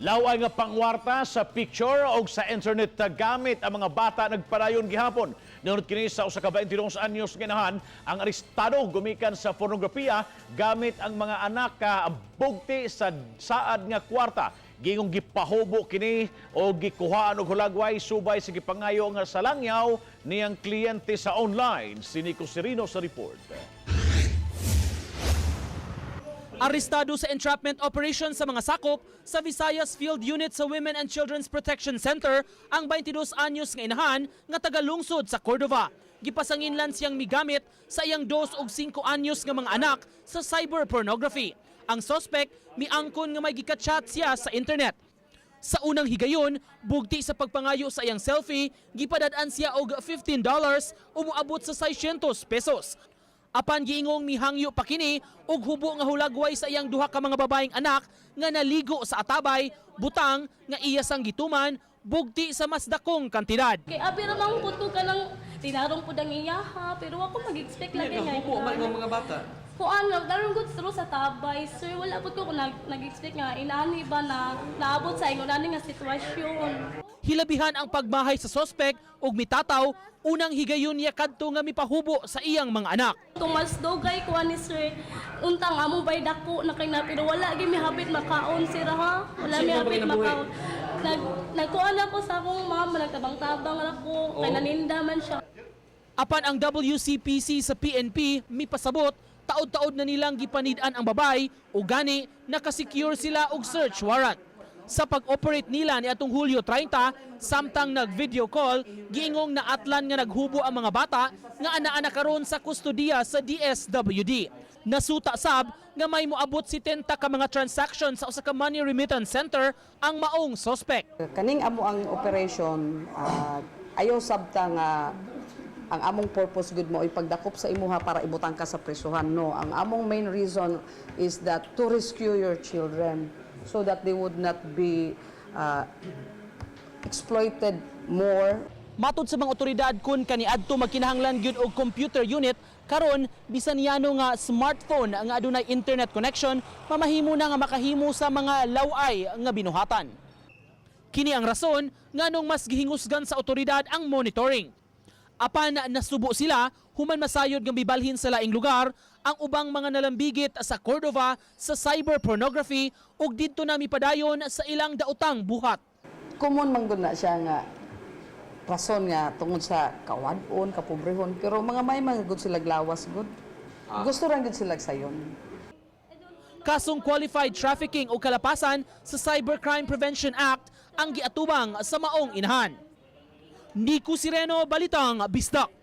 Laway nga pangwarta sa picture o sa internet gamit ang mga bata nagpadayon gihapon. Nunod kini sa usa ka 22 anyos nga inahan ang arestado gumikan sa pornografiya gamit ang mga anak ka bugti sa saad nga kwarta. Gingong gipahubo kini o gikuhaan og hulagway subay sa gipangayo nga sa langyaw niyang kliyente sa online. Si Nico Serino sa report. Arestado sa entrapment operation sa mga sakop sa Visayas Field Unit sa Women and Children's Protection Center ang 22 anyos nga inahan nga taga-lungsod sa Cordova. Gipasanginlan siyang migamit sa iyang 2 ug 5 anyos nga mga anak sa cyber pornography. Ang suspect miangkon nga may gikachat siya sa internet. Sa unang higayon, bugti sa pagpangayo sa iyang selfie, gipadad-an siya og $15 o moabot sa 600 pesos. Apan giingong mihangyo pa kini og hubo nga hulagway sa iyang duha ka mga babaeng anak nga naligo sa atabay, butang nga iya sang gituman bugti sa mas dakong kantidad. Kay abi ra man pud ko kanang tinarong pud ang iyaha, pero ako mag-expect lagi nga. Hubo man ang mga bata. Kuan lang, darong good through sa tabay, sir. Wala pud ko kung nag-expect nga inani ba na naabot sa ingon ani nga sitwasyon. Hilabihan ang pagmahay sa sospek ug mitataw unang higayon niya kadto nga mipahubo sa iyang mga anak. Kung mas dugay ko ani, sir, untang amo bay dako na kay na, pero wala gyud mihapit makaon sir ha. Wala Sino ba mihapit kinabuhi? makaon. Nagkuan ako sa akong mama, nagtabang-tabang ra ko, kay naninda man siya. Apan ang WCPC sa PNP mipasabot taod-taod na nilang gipanid-an ang babay o gani nakasecure sila og search warrant. Sa pag-operate nila ni atong Hulyo 30, samtang nag-video call, giingong naatlan nga naghubo ang mga bata nga ana-ana karon sa kustodiya sa DSWD. Nasuta sab nga may moabot 70 ka mga transaction sa usa ka money remittance center ang maong suspect. Kaning amo ang operation, ayaw sabta nga ang among purpose gud mo ipagdakop sa imuha para ibutang ka sa prisuhan. No, ang among main reason is that to rescue your children so that they would not be exploited more. Matod sa mga otoridad, kun kaniadto magkinahanglan gyud og computer unit, karon bisan yano nga smartphone nga adunay internet connection mamahimo na nga makahimo sa mga laway nga binuhatan. Kini ang rason nganong mas gihingusgan sa otoridad ang monitoring. Apan nasubo sila human masayod nga mibalhin sa laing lugar ang ubang mga nalambigit sa Cordova sa cyber pornography ug didto na mipadayon sa ilang daotang buhat. Common man gud na siya nga rason nga tungod sa kawad-on, kapobrehon, pero mga may mga gud sila lawas gud. Gusto ra gud sila sayon. Kasong qualified trafficking o kalapasan sa Cybercrime Prevention Act ang giatubang sa maong inahan. Nico Sireno, Balitang Bisdak.